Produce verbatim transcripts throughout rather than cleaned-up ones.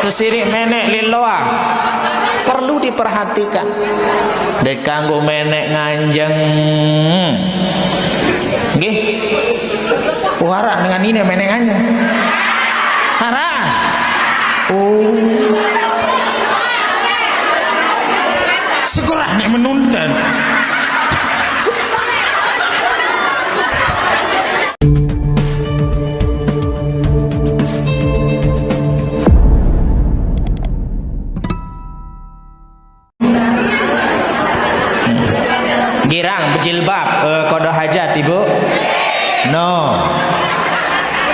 Sesiri menek liloa. Perlu diperhatikan. Dek kanggo menek nganjeng. Nggih. Wara dengan ini menek nganjeng. Hara. Oh. Sekolah nek menunten. Girang bejilbab, eh, kodo hajat, Ibu. No.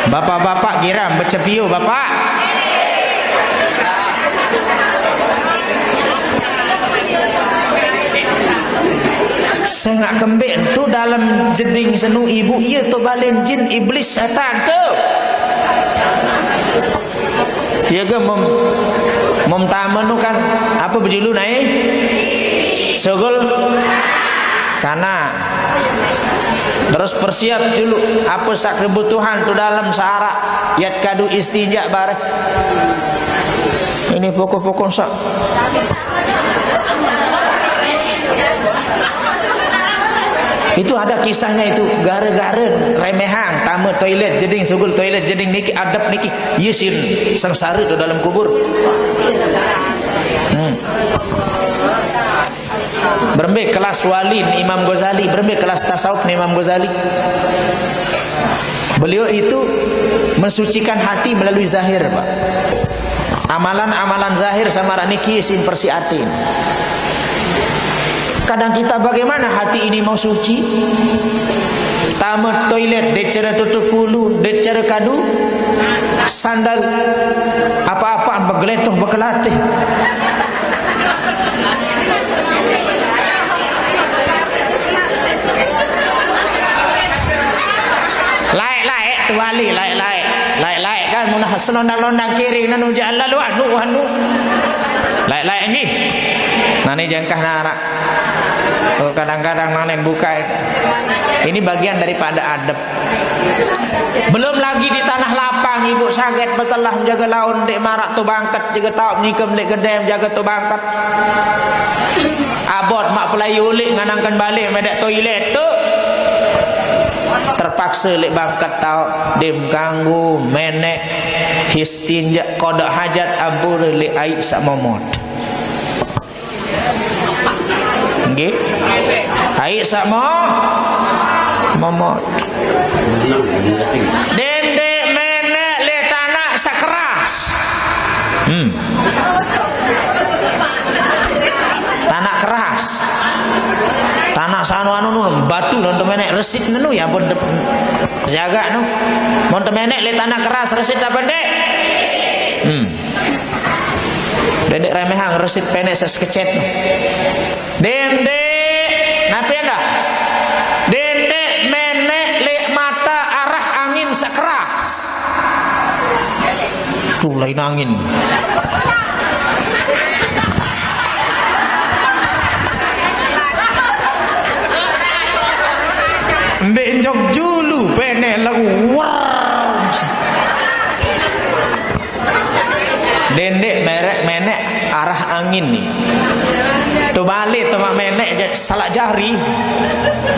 Bapak-bapak girang becepiu, Bapak. Sengak kembek tu dalam jeding senu ibu, iya tu balen jin iblis setan tu. Iya ke mem, mem tamen tu kan apa bejulu nai? Sugul kana. Terus persiap dulu apa sak kebutuhan tu dalam sehara. Yat kadu istinja bareh. Ini pokok-pokok sak. Itu ada kisahnya itu, gara-gara remehang, tame toilet jeding, sugul toilet jeding niki, adep niki, iya sin sengsara tu dalam kubur. Hmm. Berembe kelas wali ni Imam Ghazali, berembe kelas tasawuf ni Imam Ghazali. Beliau itu mensucikan hati melalui zahir, Pak. Amalan-amalan zahir sama niki sin persi atin. Kadang kita bagaimana hati ini mau suci? Tame toilet, dek cara tutup pulu, dek cara kadu, sandal apa-apaan begeletoh bekelatih. Laek-laek tu wali, laek-laek. Laek-laek kan munah selondang-londang kiri nanu jalan lalu anu, anu. Laek-laek nggih. Nani jengkah narak. Oh, kadang-kadang nani buka. Ini bagian daripada adab. Belum lagi di tanah lapang, ibu saget betelah menjaga laun dek marak tu bangket, jaga tau nyikem dek gedem, jaga tu bangket. Abot mak pelai ulik nganangkan balik medak toilet tu. Terpaksa lek bangket tau dim kanggo menek histinja kodak hajat ampura lek aik sak momot. Nggih. Aik sak mo momot. Dendek menek lek tanah sekeras. Hmm. Tanah keras. Tanah sanu anu nun, batu non temenek resit nenu ya pun jaga nu. Mon temenek lek tanah keras resit apa dek? Hmm. Dendek remehang resit penek seskecet. Dendek, napi anda? Dendek menek lek mata arah angin sekeras. Tuh lain angin. Ndek njok julu penek lagu. Dendek merek menek arah angin ni. Tu balik tu mak menek je salak jari.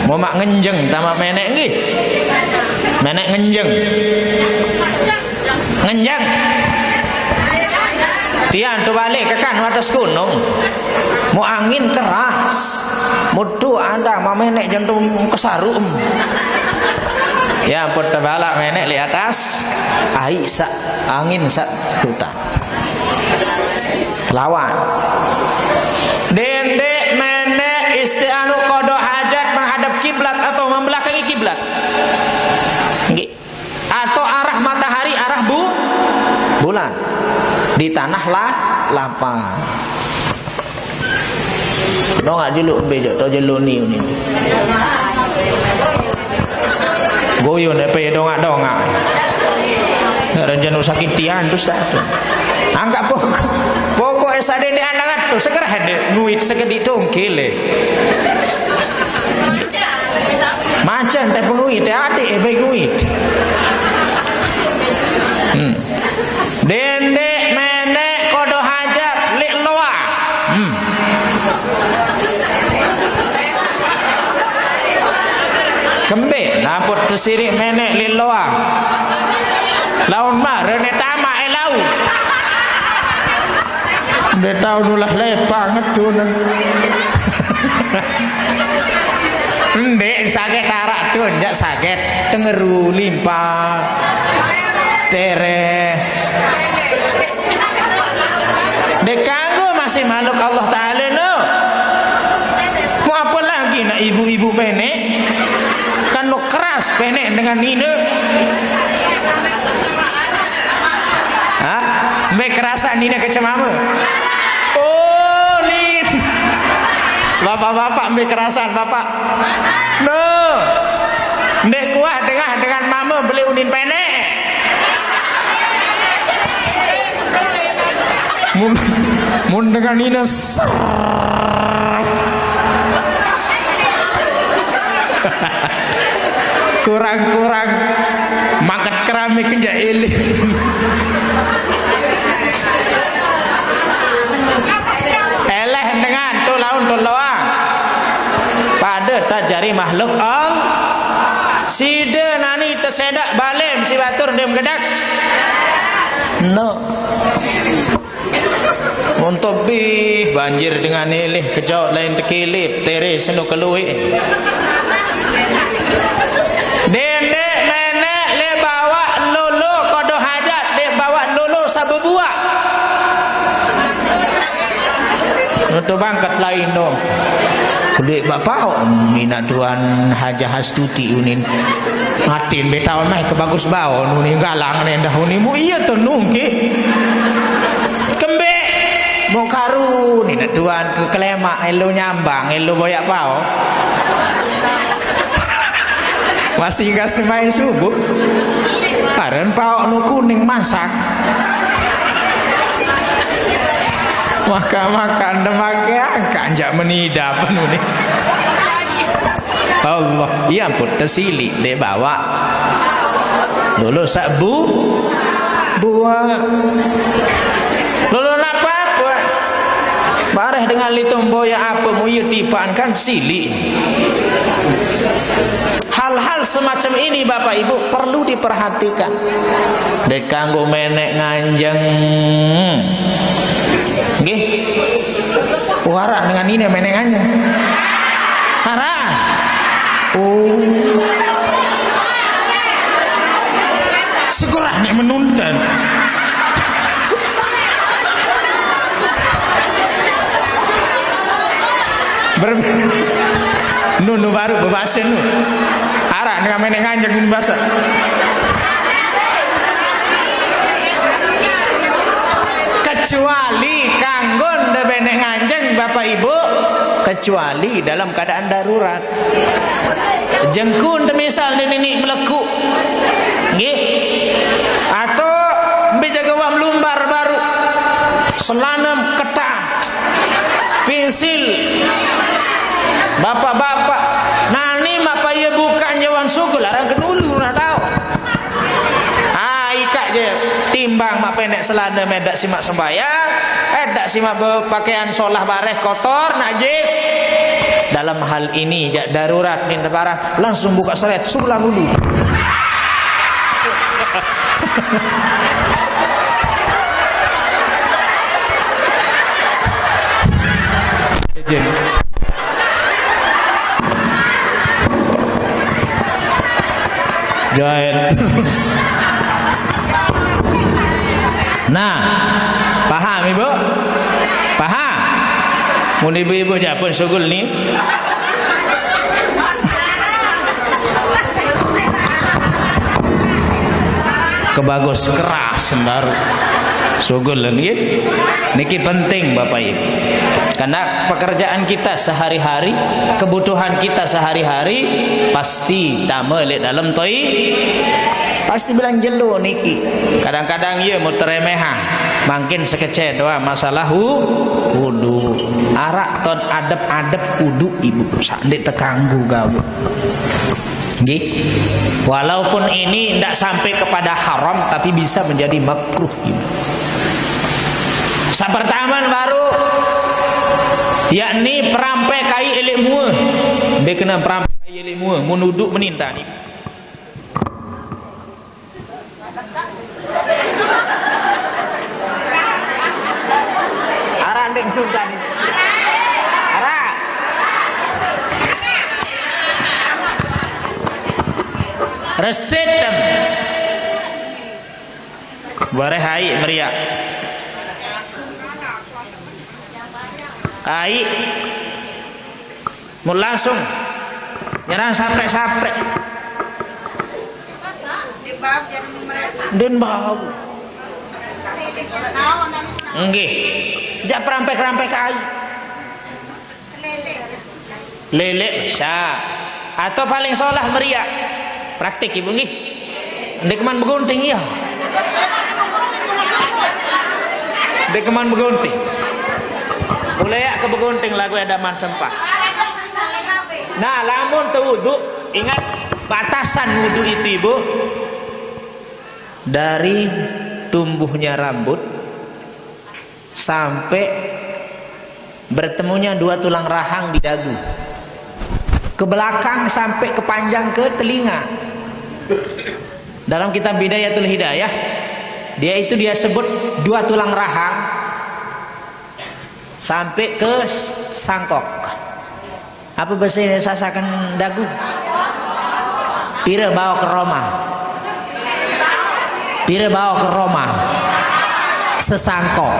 Mau mak ngenjeng tamak menek nggih. Menek ngenjeng. Ngenjeng. Tian tu balik ke kan atas gunung. Mau angin keras. Mutu anda mak menek jantung kesarum. Ya ampun tebalak menek di atas. Aik sak angin sak hutan. Lawan. Dendek menek isti anu kodo hajat menghadap kiblat atau membelakangi kiblat. Nggih. Atau arah matahari, arah bu bulan. Di tanah lah lapang. Dongak julu bejok to jelu ni ni. Goyo nepe dongak-dongak. Renjanu sakit tian tu satu. Angkat pokok. Pokok esa dendek andangan tu segera hade nguit segedi tungkil eh. Macam teh penguit teh adik eh baik nguit. Hmm. Dendek menek Embe, namput tesirik menek liloa. Laun mah rene tamak e lau. Nde tau nulah lepang tu nah. Nde saget arak tu, njak saget tengeru limpa. Teres. Dek kanggo masih makhluk Allah Ta'ala no. Mau apa lagi nak ibu-ibu menek? Kan lo keras penek dengan nina. Hah? Mbe kerasa nina kecemama? Oh, nin. Bapak-bapak mbe kerasan bapak? No. Ndek kuah dengah dengan mama beli unin penek. Mun, mun dengan nina ser. Kurang-kurang mangkat keramik nja ilih. Eleh dengan tu laun tu loang. Pada tajari makhluk Allah. Sida nani tesedak balem si batur ndem gedak. No. Mun tebih banjir dengan ilih kejok lain tekilip tere senu keluik. Dendek menek le bawa lolo kodo hajat, dek bawa lolo sabebuak. Nutu bangkat lain dong. Kulik bapak, mina tuan Hajah Astuti unin. Matin betaun mai ke bagus baon unin galang nendah unimu iya tu nungki. Kembe. Mau karu ni nak tuan ke kelema elo nyambang elo boyak pao. Masih kasih main subuh. Aren pao nu kuning masak. Makan-makan demake angkat jak menida penuh ni. Allah, iya ampun tersilik dek bawa. Lolo sak bu buah. Lolo nak apa? Bareh dengan litung boya apa mu iya tipan kan silik. Hal-hal semacam ini Bapak Ibu perlu diperhatikan. Dek kanggo menek nganjeng. Nggih. Oh, arak dengan ini menek nganjeng. Arak. Oh. Syukurlah nek menunten. Ber-, nu, nu baru bebasen nu. Arak dengan menek nganjeng nu basa. Kecuali kanggo nde benek nganjeng Bapak Ibu, kecuali dalam keadaan darurat. Jengkun te misal nde nini meleku. Nggih. Atau mbe jaga wam lumbar baru. Selanem ketat. Pensil. Bapak-bapak, nani mapa iya bukan jawan sugul arang kenulu nah tau. Ah, ikak je timbang mak penek selana medak simak sembayang, eh dak simak berpakaian solah bareh kotor najis. Dalam hal ini jak darurat ni barang langsung buka seret sulam dulu. Izin. Jahit terus. Nah, paham Ibu? Paham? Mun ibu-ibu jak pun sugul ni. Kebagus keras baru. Sugul nggih. Niki penting Bapak Ibu. Karena pekerjaan kita sehari-hari, kebutuhan kita sehari-hari pasti tama lek dalam toi. Pasti bilang jelo niki. Kadang-kadang iya mau teremehang. Mungkin sekecil doang masalah hu-, wudu. Arak ton adep-adep wudu ibu. Sak ndik tekanggu gawe. Nggih. Walaupun ini ndak sampai kepada haram tapi bisa menjadi makruh ibu. Sa pertama baru yakni perampai kai ilmu. Dia kena perampai kai ilmu. Mun uduk meninta ni. Ara ndeq meninta ni. Ara. Resit tem. Bareh aiq meriaq. Aiq. Mun langsung nyerang saprek-saprek. Ndeqn bau. Nggih. Jaq perampek-rampek aiq. Leleq bisa. Atau paling solah meriaq. Praktik, Ibu, nggih. Ndeqman begunting, iya. Ndeqman begunting. Uleaq ke begunting laguq adaman sempah. Nah, lamun tewudu, ingat batasan wudu itu, Ibu. Dari tumbuhnya rambut sampai bertemunya dua tulang rahang di dagu. Ke belakang sampai ke panjang ke telinga. Dalam kitab Bidayatul Hidayah, dia itu dia sebut dua tulang rahang sampai ke s-, sangkok. Apa bahasa Indonesia saken dagu? Pire bau ke Roma? Pire bau ke Roma? Sesangkok.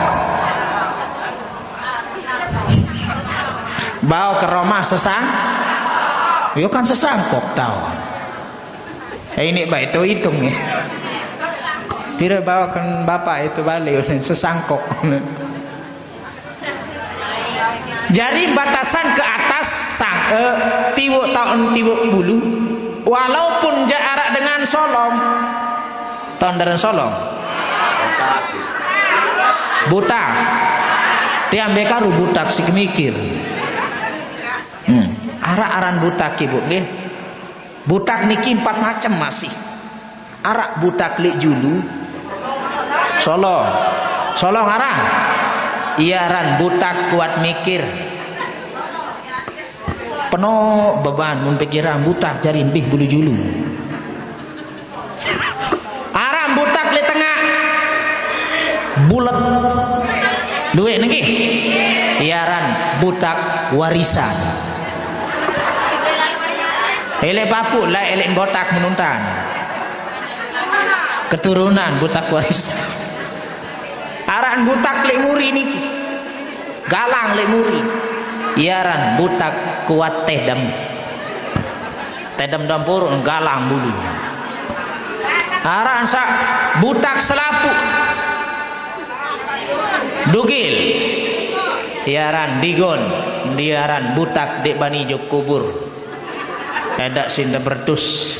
Bau ke Roma sesang-, yo kan sesangkok tau. Eh, ini baik itu hitung ya. Pire bau ke bapak itu balik sesangkok. Jari batasan ke atas sang-, eh, tiwuk taun tiwuk bulu, walaupun jaq araq dengan solong. Taun dengan solong. Butak. Tiang mbe karu butak sik mikir. Hmm. Araq aran butak, Ibu, nggih. Butak niki empat macem masih. Araq butak leq julu. Solong. Solong aran. Iya aran butak kuat mikir. Penoq beban mun pikiran butak jari mbih bulu julu. Aran butak leq tengaq. Bulet. Duit niki. Iya aran butak warisan. Eleq papuq laeq eleq botak menuntan. Keturunan butak warisan. Aran butak leq muri niki. Galang leq muri. Iya aran butak kuat tedem. Tedem dampur galang bulu. Aran saq butak selapuq. Dugil. Iya aran digon. Iya aran butak ndeq bani jok kubur. Edaq sinde berdus.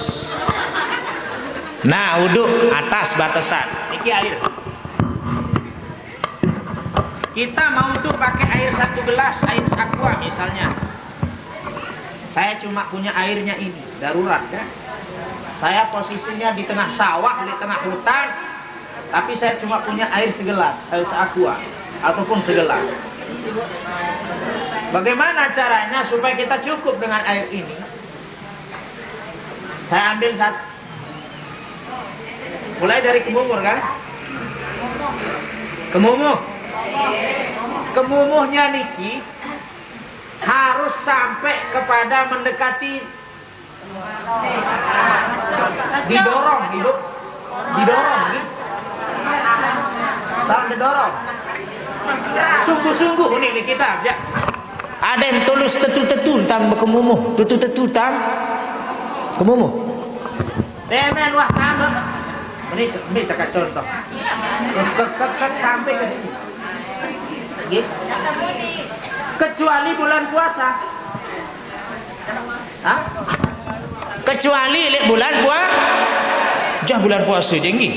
Nah, uduk atas batesan. Niki air. Kita mau tuh pakai air satu gelas, air aqua misalnya. Saya cuma punya airnya ini, darurat ya. Saya posisinya di tengah sawah, di tengah hutan, tapi saya cuma punya air segelas, air seaqua, ataupun segelas. Bagaimana caranya supaya kita cukup dengan air ini? Saya ambil satu. Mulai dari kemumuh kan? Kemumuh. Kemumuhnya niki harus sampai kepada mendekati, didorong, Ibu. Didorong, nggih. Tahu didorong. Sungguh-sungguh ini, ini kita, ya. Adeqn tulus tetu-tetu tang bekemumuh, tetu-tetu tang kemumuh. Demen wah tame. Ini, ini dekat contoh. Ke, ke, ke, sampai ke sini. Nggih. Kecuali bulan puasa. Hah? Kecuali leq bulan pua-, jah bulan puase jaq nggih.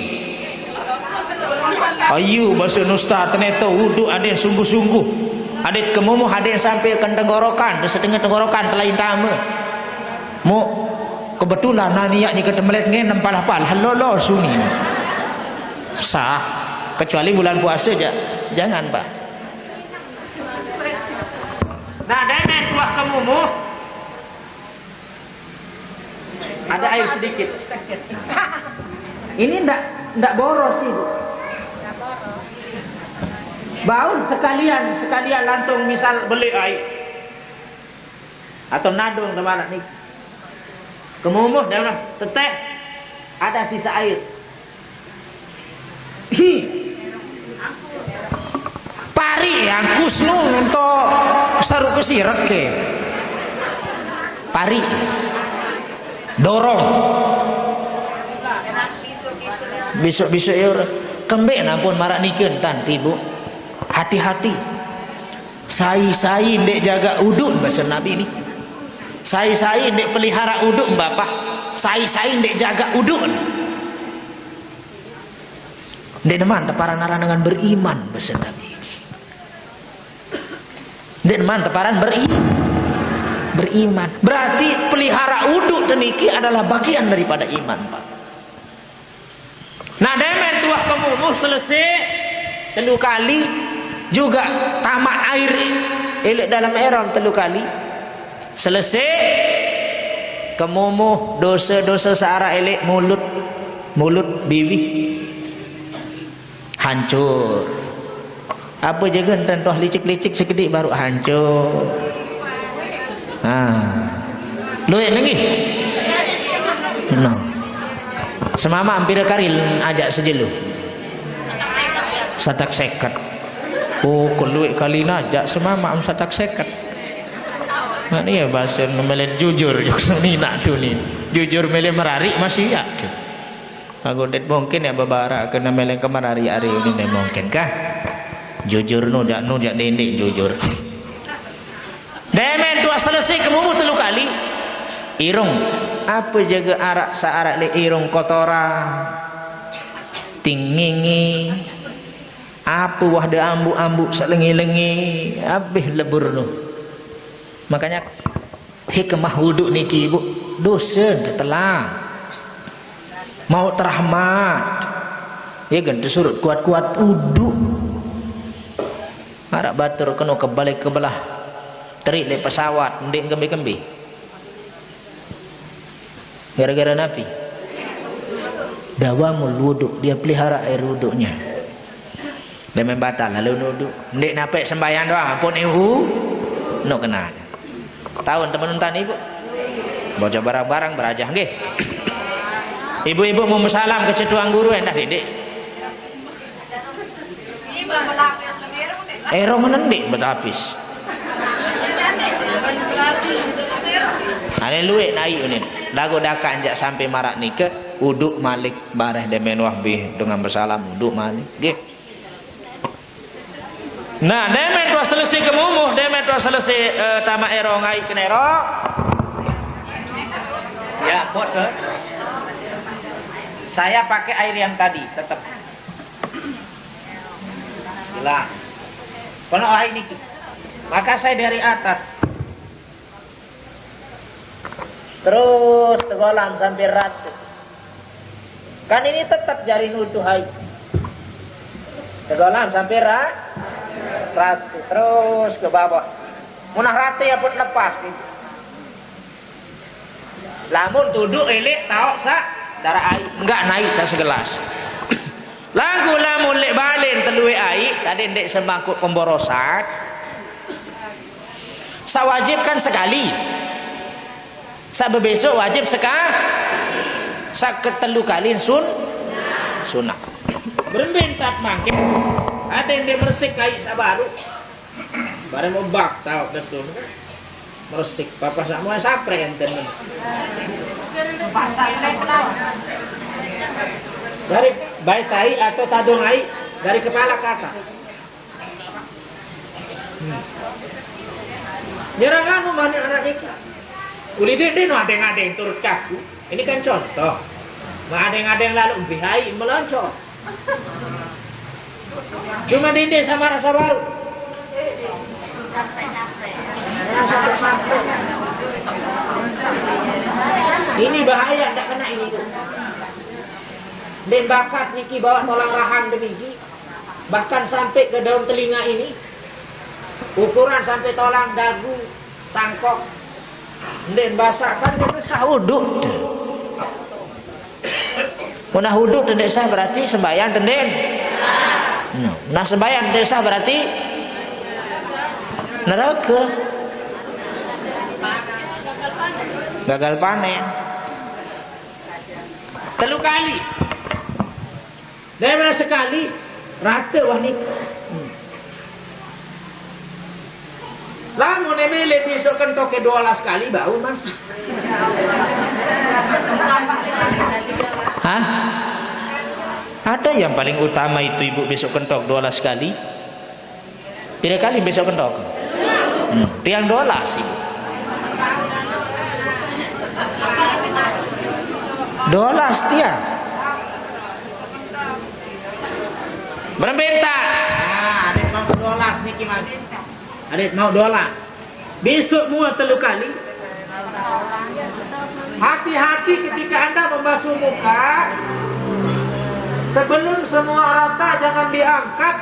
Ayu, base nusta, ternyata uduk adeqn sungguh-sungguh. Adeqn kemumuh, adeqn sampai ke tenggorokan, setengah tenggorokan telain tame. Muq, kebetulan nani yaq nike temelet ngenem palah-palah, lolo suni. Sah, kecuali bulan puase jaq. Jangan, Pak. Nah, demen tuah kemumuh. Ada air sedikit. Ini ndak ndak boros, Ibu. Baun sekalian, sekalian lantung misal beli air. Atau nadung teman ni. Kemumuh dia bilang, "Teteh, ada sisa air." Hi. Pari angkus nu untuk saru kesirek ke. Pari. Dorong. Besok-besok ya ora. Kembek nampun marak niki entan, Ibu. Hati-hati. Sai-sai ndek jaga uduk, bahasa Nabi ni. Sai-sai ndek pelihara uduk, Bapak. Sai-sai ndek jaga uduk. Ndek neman teparan aran dengan beriman, bahasa Nabi. Ndek neman teparan beri, beriman. Berarti pelihara uduk teniki adalah bagian daripada iman, Pak. Nah, demen tuah kemumuh selesai telu kali juga tamak air elek dalam erong telu kali. Selesai kemumuh dosa-dosa searah elek mulut, mulut biwih hancur. Apa jaga enten tuah licik-licik sekedik baru hancur. Ha. Luik lagi. No. Semama hampir karil ajak sejelu. Satak seket. Oh, keluik kali najak semama am satak seket. Nah, ni ya bahasa melin jujur juga ni nak tu ni. Jujur melin merarik masih ya tu. Aku det mungkin ya bebara kena melin kemari hari ini ni mungkin kah? Jujur nu jak nu jak dendik jujur. Demen tuah selesai kemumuh telu kali. Irung. Apa jaga arak searak le irung kotoran. Tingingi. Apa wah de ambu-ambu selengi-lengi. Habis lebur nu. Makanya hikmah wuduk niki, Ibu. Dosa tetelang. Mau terahmat. Ya kan, surut kuat-kuat wuduk. Arak batur kena kebalik kebelah. Terik le pesawat, ndik kembe-kembe. Gara-gara napi? Dawamul wuduk, dia pelihara air wuduknya. Dia main batal lalu wuduk. Ndik napek sembahyang doang, ampun ibu. No kena. Tahun teman tani, Ibu. Baca barang-barang berajah nggih. Ibu-ibu mau salam ke cetuang guru endah didik. Erong nendik betapis. Ane luwek naik unin. Lagu dakak njak sampai marak nike, uduk malik bareh demen wah bih dengan bersalam uduk malik. Nggih. Nah, demen tuah selesai kemumuh, demen tuah selesai, eh, tamak erong ai kenero. Ya, pot ke. Saya pakai air yang tadi, tetap. Gelas. Penuh air niki. Maka saya dari atas. Terus tegolam sampai ratu. Kan ini tetap jari nutuh hai. Tegolam sampai ra, ratu. Terus ke bawah. Munah ratu ya pun lepas gitu. Lamun tuduk elek taok sa darah air. Enggak naik tak segelas. Lagu lamun lek balen telue air, tadi ndek semangkuk pemborosan. Sawajib kan sekali. Sabebesok wajib seka, saketelu kali sun, sunat. Berembe entat mangke, ada yang dia meresik kai sabaru. Bareng obak tau betul. Meresik, papa sak mau sapre enten. Dari baik tai atau tadung ai dari kepala ke atas. Hmm. Nyerang anu mana anak kita? Uli dek dek no adeng-adeng turut kaku. Ini kan contoh. Ma adeng-adeng lalu bihai melonco. Cuma dende sama rasa baru. Rasa tak sampai. Ini bahaya, tak kena ini. Den bakat niki bawa tolang rahang demikian. Bahkan sampai ke daun telinga ini, ukuran sampai tolang dagu, sangkok. Ndek basah kan dia sah uduk tu. Mun nah wudu teu ndeq sah berarti sembahyang teu ndeq. Nah, nah sembahyang teu ndeq sah berarti neraka. Gagal panen. Telu kali. Daripada sekali, rata wah niki. Hmm. Lamun emele besok kentok ke dua belas kali, bau masih. Hah? Ada yang paling utama itu, Ibu, besok kentok dua belas kali? Pira kali besok kentok? Hmm, tiang dua belas sih. Dua belas tiang. Berembe entan? Nah, adeq mau dua belas niki, Mas. Adeq mau dua belas. Besok mua telu kali. Hati-hati ketika Anda membasuh muka, sebelum semua rata jangan diangkat,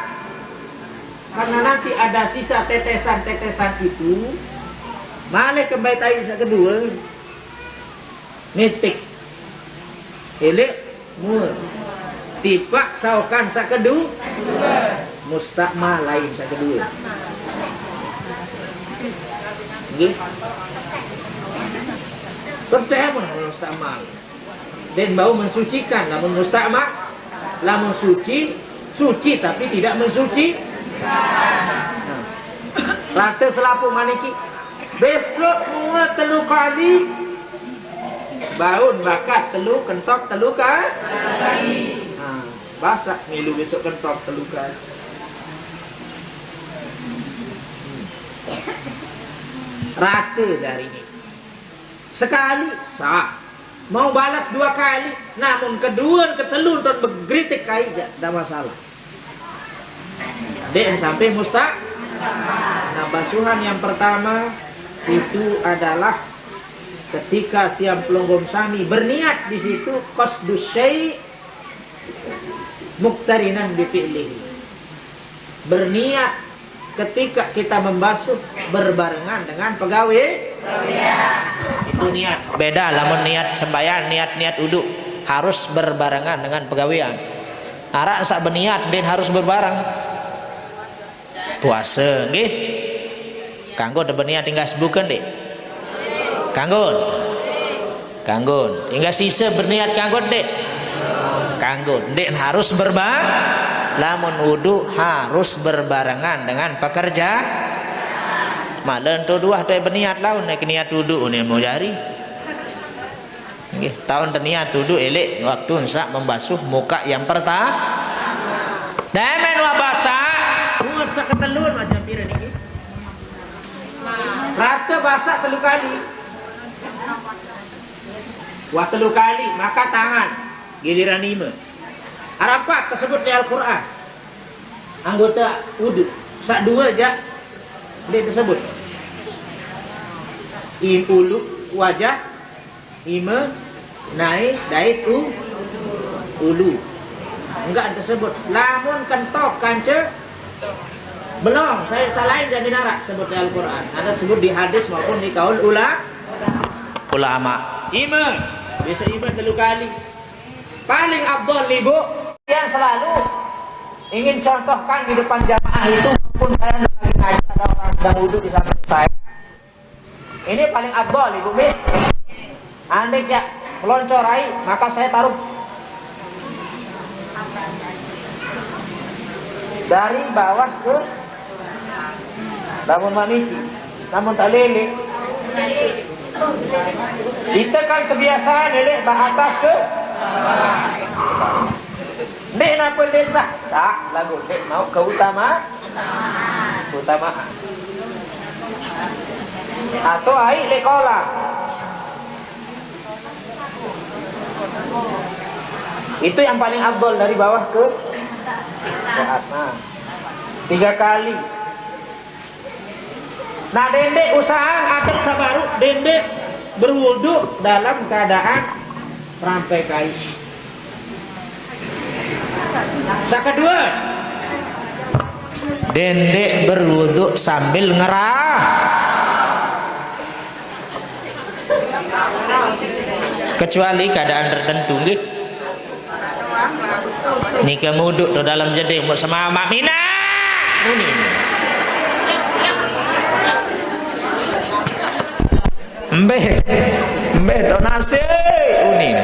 karena nanti ada sisa tetesan-tetesan itu, malih kembai tai saq kedue. Nitik. Eleq, mue. Tipaq saokan saq kedu-, mustakmal lain saq kedue. Nggih. Pedeh mun mustakmal. Ndeqn bau mensucikan, lamun mustakmal, lamun suci, suci tapi tidak mensuci. Nah. Rate selapuq maniki. Besok mua telu kali. Baun bakat telu, kentok telu ka-, kali. Nah, basaq milu besok kentok telu kali. Hmm. Rate dari ini. Sekali sah. Mau balas dua kali, namun kedue, ketelu, entan begeritik kai, ndak masalah. Ndeq sampai musta-. Nah, basuhan yang pertama itu adalah ketika tiang pelungguh sami berniat di situ qasdus syai' muqtarinan bi fi'lihi. Berniat ketika kita membasuh berbarengan dengan pegawe-, pegawean. Itu niat. Beda lamun niat sembahyang, niat-niat wudu harus berbarengan dengan pegawean. Araq saq beniat ndeqn harus berbareng. Puase, nggih. Kanggo beniat tinggal sebuken, ndeq? Kanggo. Kanggo. Tinggal sise beniat kanggo, ndeq? Kanggo. Ndeq harus berba-, lamun wudu harus berbarengan dengan pekerja. Malen to duah to beniat laun, nek niat wudu ne mau jari. Nggih, taun teniat wudu eleq waktu saq membasuh muka yang perta-. Demen wah basaq, buat saq ketelun macam pire niki? Rata basaq telu kali. Wah telu kali, maka tangan giliran ime. Araq pat tersebut di Al-Qur'an. Anggota wudu. Saq due jaq ndeq tersebut. Im-, ulu, wajah, ime, nae, dait, u-, ulu. Enggak tersebut. Lamun kentok kance belong, saya salahin dan dinaraq sebut di Al-Qur'an. Ada sebut di hadis maupun di kaul ula-, ulama. Ime, biasa ime telu kali. Paling afdol, Ibu, yang selalu ingin contohkan di depan jamaah itu, pun saya lagi ngaji, ada orang sedang wudhu di samping saya. Ini paling afdol, Ibu, Mi. Andai ya meloncor ai, maka saya taruh dari bawah ke, lamun maniki, lamun tak lele. Kita kan kebiasaan lele ba atas ke. Ndeq nape ndeq sah, sah laguq ndeq mauq keutama-, keutamaan. Atau aiq leq kolam. Itu yang paling afdol dari bawah ke, ke atas. Nah, tiga kali. Nah, dendeq usahaang adat saq baruq, dendeq berwudu dalam keadaan rampai kai. Saq kedue, dendeq berwudu sambil ngera-, kecuali keadaan tertentu, nggih. Nike muduk to dalem jeding, muk semamak, "Mina!" Bunyi. "Mbe, mbe to nasi?" Bunyi.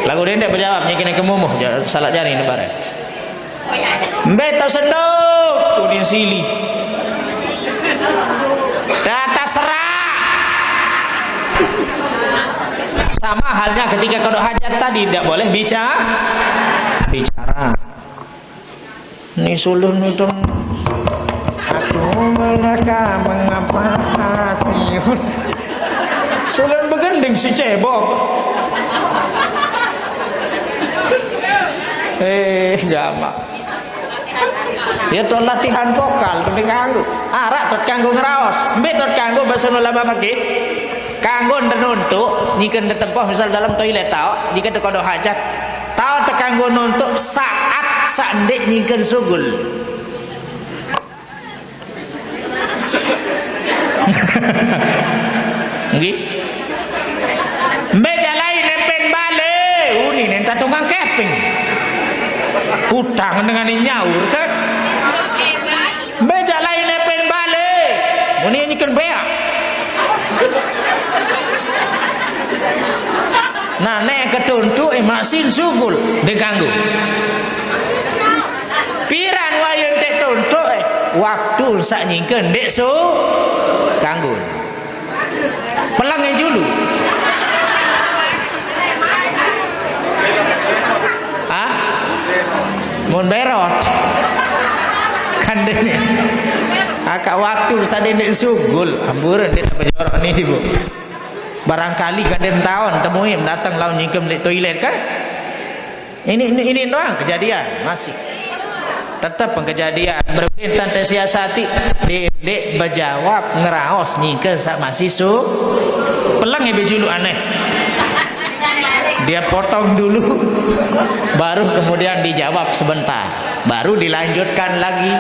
Laguq ndeq bejawab, nike-nike mumuh, ja-, salaq jari ne bareng. "Mbe to senduk?" Bunyi silih. "Data serak." Sama halnya ketika kodok hajat tadi, ndak boleh bica-, bicara. Ni sulun itu, aku melaka mengapa hati. Sulun begending si cebok. Eh, gamaq. Ya to latihan vokal to kanggo. Araq to kanggo ngeraos. Mbe to kanggo base ulama fikih? Kanggo ndeq nuntuk, nyike ndeq tempoh, misal dalem toilet taoq, nyike ndeq kodok hajat. Taoq te kanggo nuntuk saat saq ndeq nyingken sugul. Nggih. Mbe jaq lain nepen bale, unine entan tukang keping. Utang dengan nyaur, kan? Mbe jaq lain nepen bale, muni nyiken beaq. Nah, nek ketuntuk, eh, masin sugul, ndeq kanggo. Piran wayah ndeq tuntuk, eh, waktu saq nyingke ndeq su-, kanggo. Peleng julu. Ah? Mun berot. Kan dene. Akaq waktu saq ndeq sugul, amburen ndeq tebejorok ni, Bu. Barangkali kadang taun temuin dateng laun nyingkem leq toilet, kan? Ini, ini, ini doang kejadian, masih. Tetep kejadian, berbeda tante siasati, ndeq bejawab ngeraos nyingke saq masih su-, peleng ibe julu aneh. Dia potong dulu, baru kemudian dijawab sebentar, baru dilanjutkan lagi.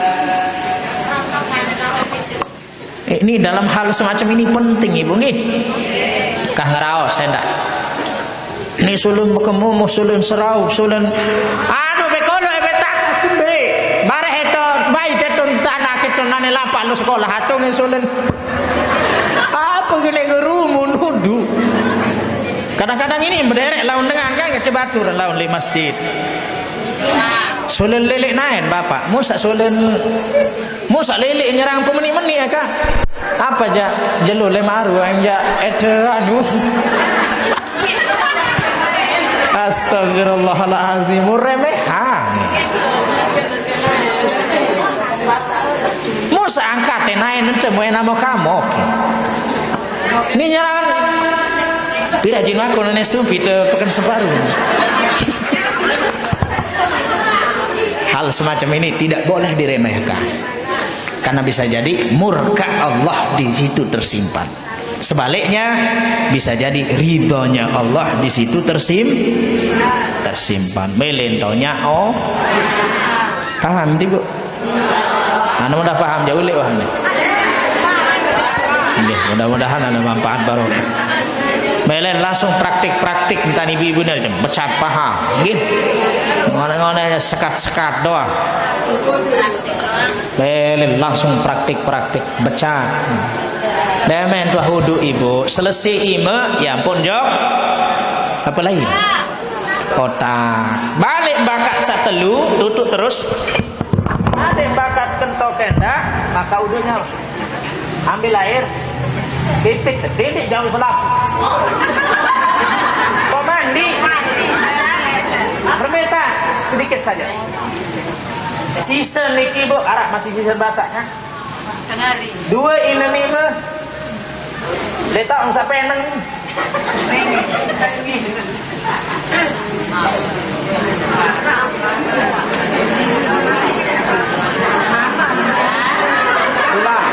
Ini dalam hal semacam ini penting, Ibu, nggih. Kah ngeraos endah. Ni sulun mekemumuh, sulun serau, sulun anu bekolo ebe takus tembe. Bareh eto, bai teton tanah keton nane lapak lu sekolah atung sulun. Apa gene ngerumun udu? Kadang-kadang ini bederek laun dengan kan, ngecebatur laun di masjid. Sulun leleq naen, Bapak. Musa sulun, musa leleq nyerang pemeni-meni ya, Kak. Apa jaq jelo lemaru enjak ete anu. Astagfirullahalazim, remehan. Musa angkat naen ente mu enamo kamok. Ni nyerang. Pira jin aku nenek stupi te peken separuh. Hal semacam ini tidak boleh diremehkan. Karena bisa jadi murka Allah di situ tersimpan. Sebaliknya, bisa jadi ridhonya Allah di situ tersim-, tersimpan. Melentonya, oh. Paham, Ibu? Anu udah paham jauh lewat nih. Nggih, mudah-mudahan ada manfaat barokah. Melen langsung praktik-praktik entan ibu-ibu nih, becat paham. Nggih. Ngono-ngono sekat-sekat doang. Melen langsung praktik-praktik, becat. Demen tuah wudu, Ibu. Selesai ime, ya ampun, jok. Apa lain? Otak. Balik bakat saq telu, tutuq terus. Balik bakat kentok endah, maka wudunya. Ambil air, titik, titik jauh selap. Kok mandi? Bermeta, sedikit saja. Sisa niki, Bu, araq masih sisa basaknya. Dua ine nime. Letak saq peneng. Ulang.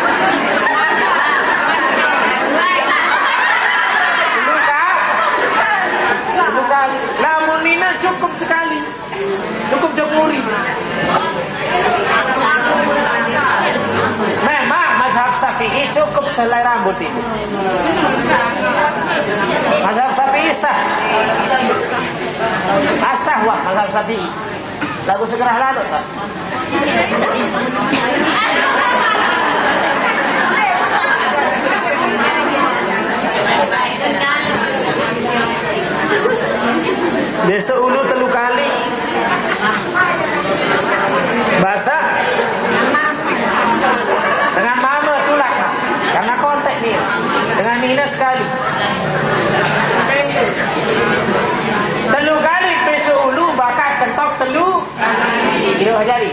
Dulu, Kak. Dulu kali. Lamun nine cukup sekali. Cukup jemuri. Memang mazhab Syafi'i Cukup sehelai rambut itu. Mazhab Syafi'i sah. Asah wah mazhab Syafi'i. Lagu segera lalu, Pak. Besok ulu telu kali. Basah. Dengan mama tulak. Karena kontak nih. Dengan Nina sekali. Telu kali besok ulu bakat kentok telu. Kira jari.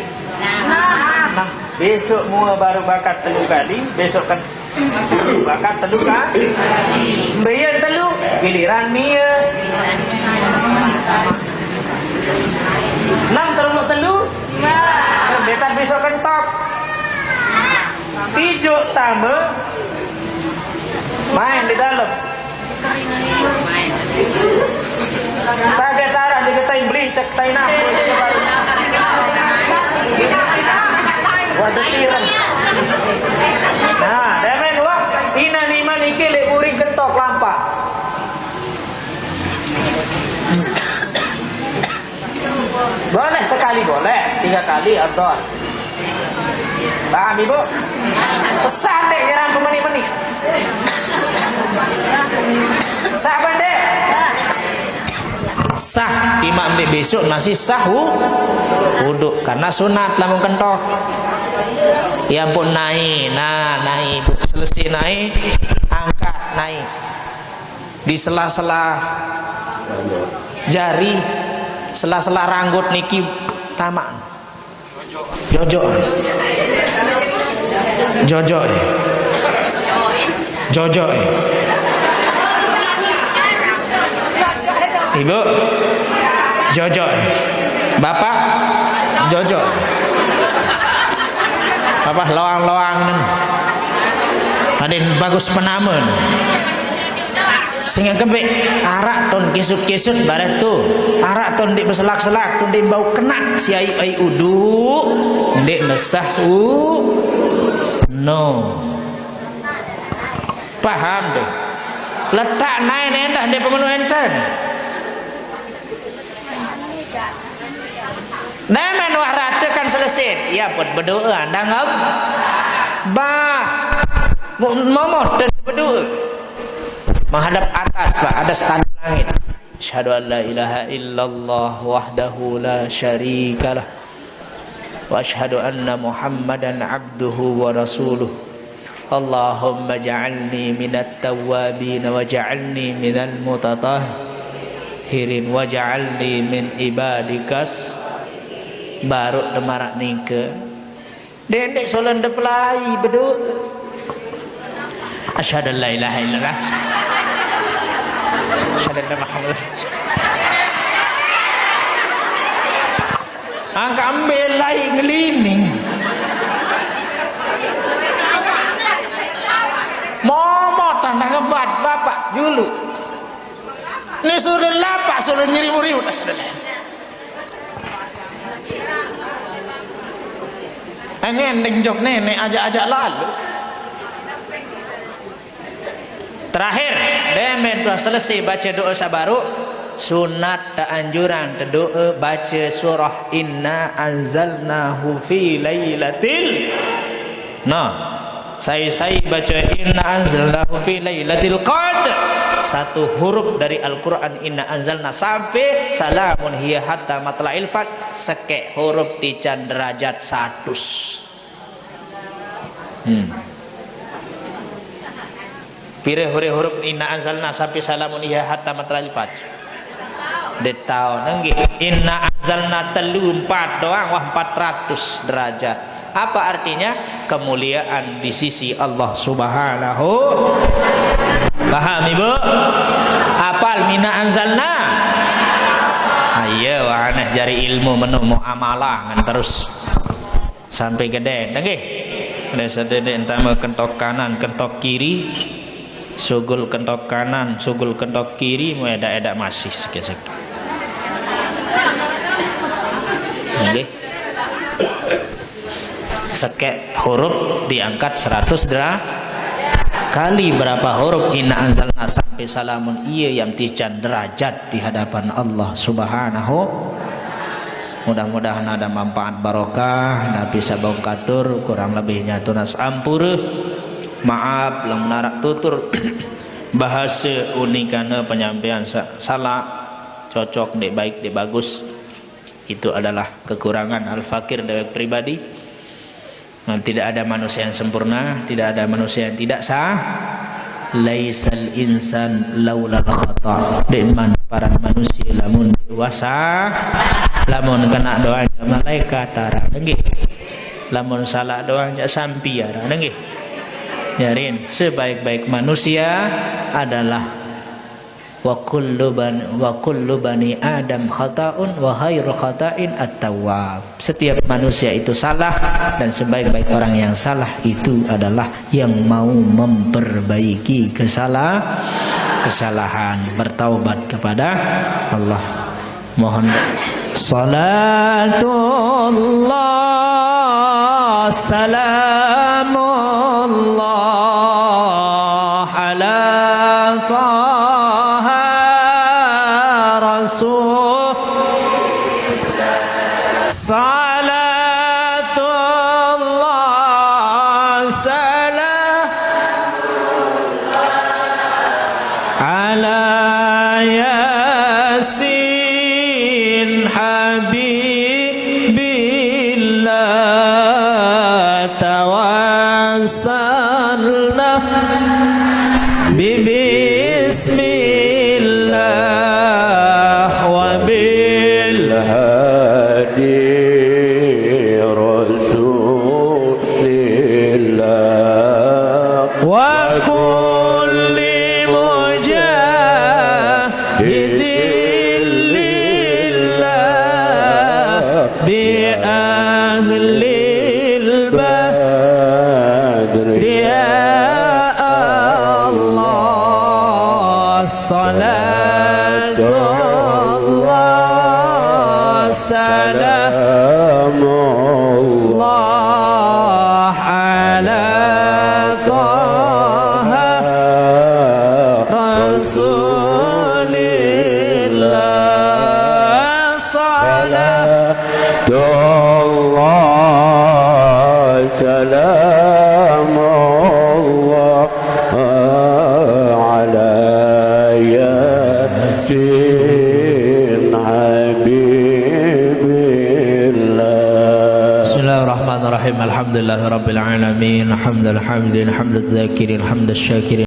Nah, besok mua baru bakat telu kali, besok kan bakat telu kali. Mbiyen telu, giliran mia. Enam terumuk telu, rembetan besok kentok. Tijuk tama, main di dalam. Saget arah jegetain beli cek tain apa. Waduh, tirem. Nah, demen wah, ina nima niki lek buring kentok lampak. Boleh sekali, boleh. Tiga kali, afdal. Paham, Ibu? Pesan dek, nyeram pemeni-meni. Sah, Bang, dek? Sah, imam dek besok masih sah wu-, wuduk. Karena sunat lamun kentok. Ya ampun, naik. Nah, naik, Ibu. Selesai naik, angkat, naik. Di sela-sela jari, sela-sela ranggut niki tamak. Jojok. Jojok. Jojok. Ibu. Jojok. Bapak. Jojok. Apa loang-loang nen? Adin bagus penamen. Sing kebek, arak ton kisut-kisut baret tu. Arak ton di beselak-selak, ton di bau kena si ai, ai udu, ndik nesah u. No. Paham deh. Letak naik endah di pemenu enten. Nemen wah rata kan selesai. Ya pun berdoa, anda ngam. Bah. Mo-, momo dan berdoa. Menghadap atas, Pak, ada standar langit. Asyhadu an la ilaha illallah wahdahu la syarikalah. Wa asyhadu anna Muhammadan abduhu wa rasuluh. Allahumma ja'alni minat tawwabin wa ja'alni minal mutatahhirin wa ja'alni min ibadikas. Baru demarak nike. Dendek solan depelai bedu. Asyhadu an la ilaha illallah. Asyhadu anna Muhammadar Rasul. Angka ambil lai ngelining. Momot tanda ngebat bapak dulu. Ini sudah lapak, sudah nyeribu-ribu, dah sudah. Ngendeng jok nenek ajak-ajak lalu. Terakhir, demen tuah selesai baca doa sabaru, sunat ta anjuran ta doa baca surah Inna Anzalnahu fi Lailatil. Nah, sai-sai baca Inna Anzalnahu fi Lailatil Qadr. Satu huruf dari Al-Quran Inna Anzalna sampai salamun hiya hatta matla'il fajr. Sekek huruf tican derajat satus. Hmm. Pire huruf-huruf Inna Anzalna sampai salamun hiya hatta matla'il fajr. Detau nenggi. Inna Anzalna telu empat doang, wah, empat ratus derajat. Apa artinya? Kemuliaan di sisi Allah Subhanahu. Paham, Ibu? Apal mina anzalna? Ayo, wah, aneh jari ilmu menu mau amalangan terus. Sampai gede, nggih. Ada sedede entama kentok kanan, kentok kiri, sugul kentok kanan, sugul kentok kiri, mau edak-edak masih seke-seke. Nggih. Sekek huruf diangkat seratus dera-, Kali berapa huruf inna anzalna sampai salamun, iya yang tican derajat di hadapan Allah Subhanahu. Mudah-mudahan ada manfaat barokah, napi sabongkatur, kurang lebihnya tunas ampura. Maaf, lamun arak tutur bahasa unikana penyampaian sa-, salah, cocok, dek baik, dek bagus. Itu adalah kekurangan al-fakir dewek pribadi. Nah, tidak ada manusia yang sempurna, tidak ada manusia yang tidak sah. Laisal insan laulal khata. Dek man paran manusia lamun dewasa, lamun kena doa malaikat tarang nggih. Lamun salah doa sampiar nggih. Jarin, sebaik-baik manusia adalah wa kullu bani, wa kullu bani Adam khata'un wa khairu khata'in at-tawwab. Setiap manusia itu salah, dan sebaik-baik orang yang salah itu adalah yang mau memperbaiki kesalah-, kesalahan, bertaubat kepada Allah. Mohon salatullah, salamullah ala Taha Rasul. Salatullah, salam ala Yasin Habibillah, tawassalna bi bismillah wa bil hadi Rasulillah wa kulli mujahidin lillah bi ahlil badri ya Allah. Salatullah, salamullah ala Taha Rasulillah. Salatullah, salamullah ala Yasin Habibillah. Bismillahirrahmanirrahim. Alhamdulillahirabbil alamin. Hamdal hamidin, hamdaz zakirin, hamdaz syakirin.